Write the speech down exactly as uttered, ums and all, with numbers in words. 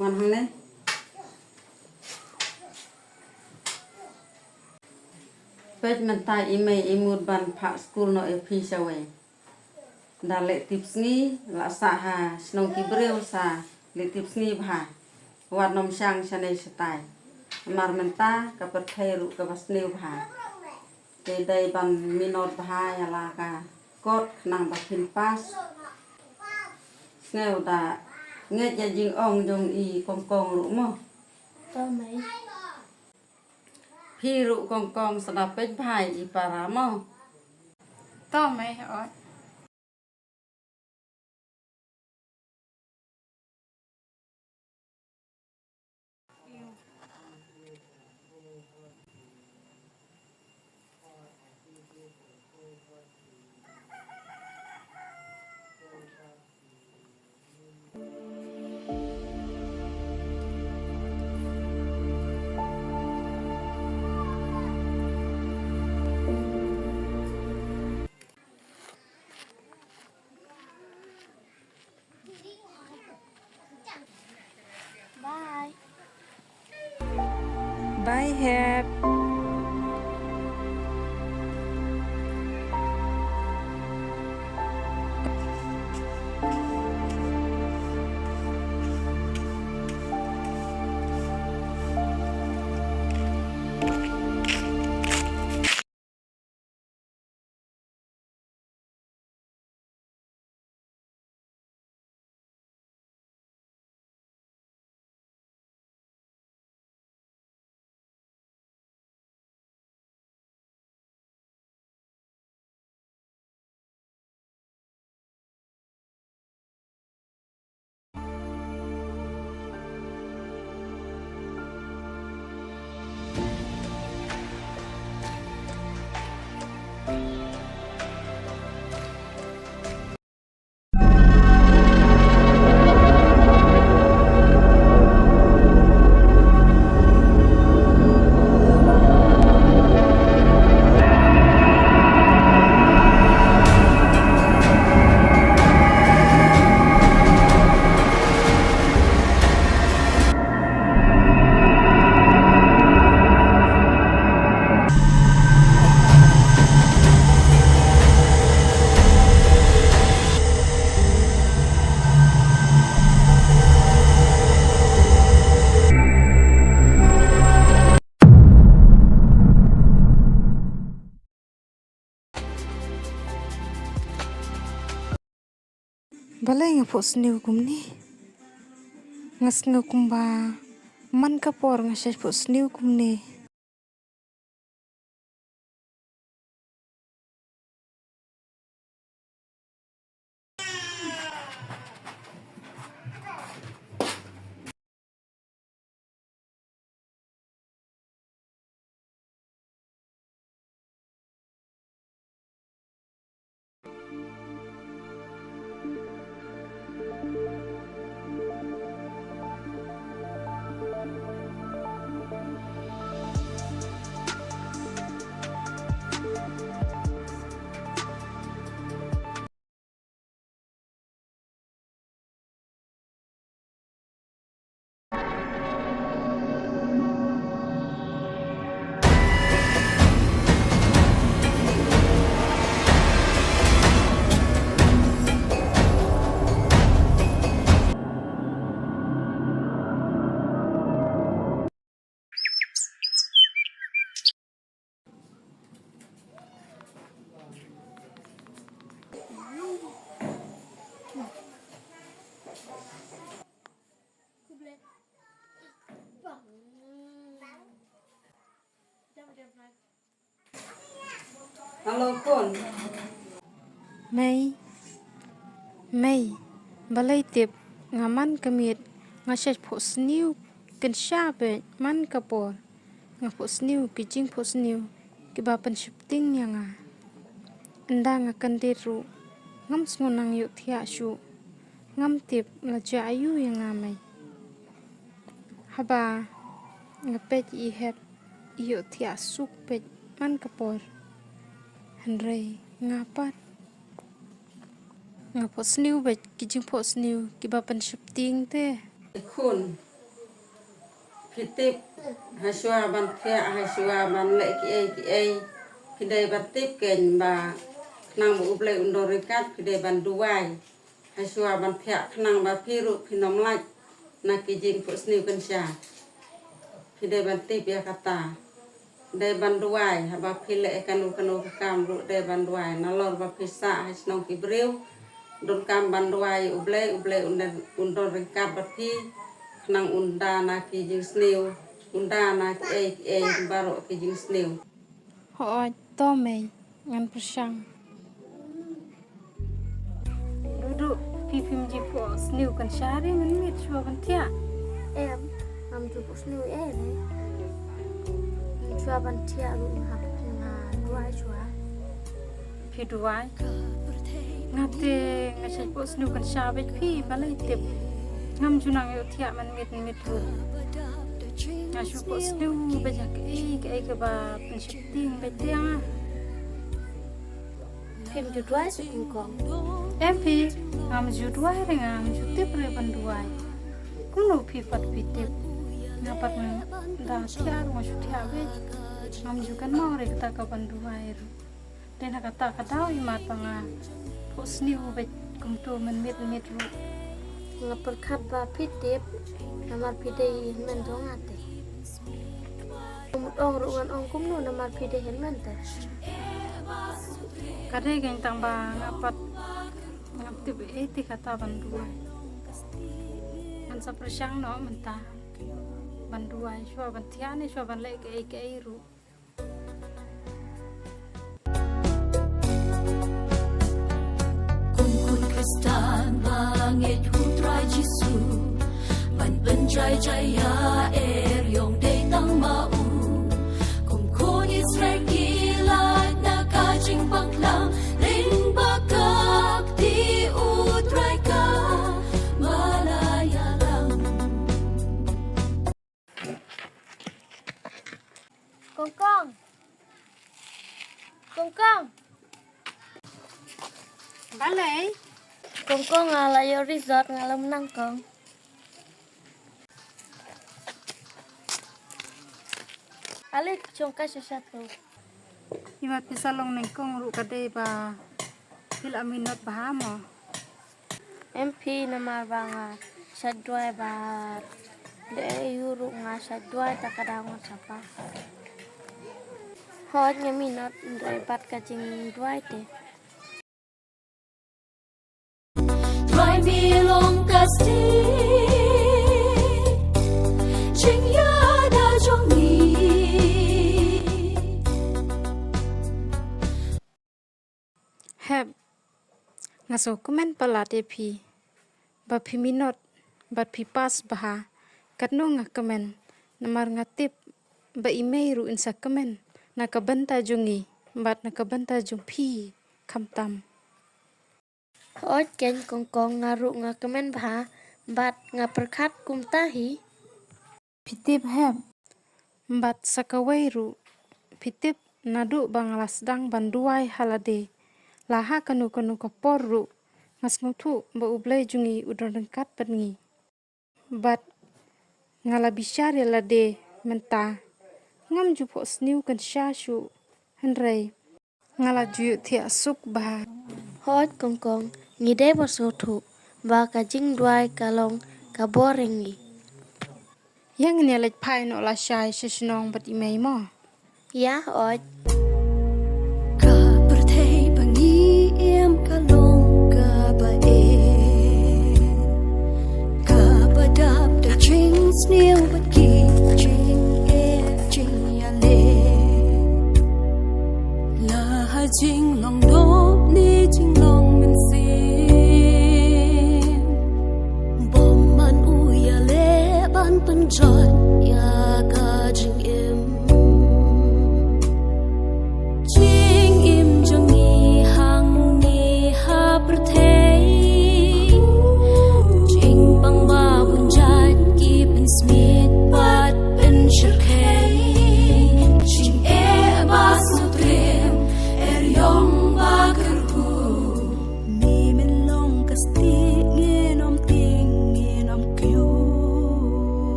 Wan hangne. Peit mynta i mei i mut ban phah skul noh ïa phi shawei. Da leh tip sngi la sah ha shnong ki briew sa leh tip sngi bha. Wat nym shang shane shatai. Namar mynta ka pyrthei ruh kaba sniew bha. Te dei ban minot bha ïa la ka kot khnang ba phin pass. Sngew da ngeit ïa jingong jong i Kongkong ruh mo. To mei. Phi ruh Kongkong sa da peit bha ïa i para mo. To mei hooid. Bye. Bye, Hep. Balei nga phohsniew kumne? Nga sngew kumba man ka por nga shait phohsniew kumne. Hello, khun. Mei. Mei. Balei tip nga man ka miet nga shait phohsniew kynsha beit man ka por. Nga phohsniew ki jingphohsniew kiba pynsheptieng ïa nga. Ynda nga kyndit ruh ngam sngewbha ïohthiah shuh. Ngam tip la jia aïu ïa nga mei. Haba nga peit i Hep i ïohthiah suk beit man ka por. Hynrei nga pat nga phohsniew beit ki jingphohsniew kiba pynsheptieng te. Khun, Phi tip, hashwa ban thiah, hashwa ban leh kiei kiei, phi dei ban tip kein ba khnang ba U Blei un don ryngkat, phi dei ban duwai. Hashwa ban thiah khnang ba phi ruh phin ym lait na ki jingphohsniew kynsha. Phi dei ban tip ïa kata. Dei ban duwai, haba phi leh kano kano ka kam ruh dei ban duwai. Nalor ba phi sah ha shnong ki briew, donkam ban duwai U Blei, U Blei un don, un don ryngkat bad phi, khnang un da na ki jingsniew, un da na kiei kiei baroh ki jingsniew. Hooid, to mei, ngan pyrshang. Dudu, phi phim ju phohsniew kynsha re mynmiet shuwa ban thiah? Em, ngam ju phohsniew ei re. Shuwa ban thiah ruh nga hap nga duwai shuwa. Phi duwai? Nga te nga shait phohsniew kynsha bad phi, balei tip? Ngam ju nang ïoh thiah mynmiet mynmiet ruh. Nga shu phohsniew bad ïa kaei kaei kaba pynsheptieng bad ïa nga. Phim ju duwai shuh Kongkong? Em phi, ngam ju duwai re, ngam ju tip re ban duwai. Kumno phi pat phi tip? Nga pat nga da thiah ruh nga shu thiah bad ngam ju kynmaw re kata ka ban duwai ruh. Te na kata ka daw imat ba nga phohsniew bad kumto mynmiet mynmiet ruh. Nga pyrkhat ba phi tip, namar phi dei hynmen jong nga te. Kum ong ruh ngan ong kumno namar phi dei hynmen te. Ka dei kein tang ba nga pat ngam tip ei te kata ban duwai. Ngan sa pyrshang noh mynta ban duwai shuwa ban thiah ne shuwa ban leh kaei kaei ruh. Kum khun Khristan ba ngeit ha u Trai Jisu, ban pynjai jai ïa eriong dei tang ma u. Kum khun Israel ki lait na ka jingbakla, lyngba ka kti u Trai ka ba la ïalam. Kongkong. Kongkong. Balei? Kongkong, nga la ïoh result, nga la mynnang kong. Ale jong ka sha sha tu. Imat pisa long nengkong ruh ka dei ba phi la minot bha mo. Em phi, namar ba nga shait duwai bad dei ïu ruh nga shait duwai ta ka daw ngan sa pass. Hooid nga minot, hynrei bad ka jingduwai te. Trai mi long ka stieh jingïada jong ngi. Hep, nga sngewkmen palat ïa phi ba phi minot bad phi pass bha. Katno nga kmen, namar nga tip ba i mei ruh in sa kmen na ka bynta jong ngi bad na ka bynta jong phi khamtam. Hooid keiñ Kongkong, nga ruh nga kmen bha bad nga pyrkhat kumta hi. Phi tip Hep, bad sa kawei ruh, phi tip naduh ba nga la sdang ban duwai ha lade, la ha kano kano ka por ruh, nga sngewthuh ba U Blei jong ngi u don ryngkat bad ngi. Bad nga la bishar ïa lade mynta, ngam ju phohsniew kynsha shuh, hynrei nga la ju ïohthiah suk bha. Hooid Kongkong, ngi dei ban sngewthuh ba ka jingduwai ka long ka bor ïa ngi. Ïa ngin ïa leit phai noh lashai sha shnong bad i mei mo. Ïa hooid.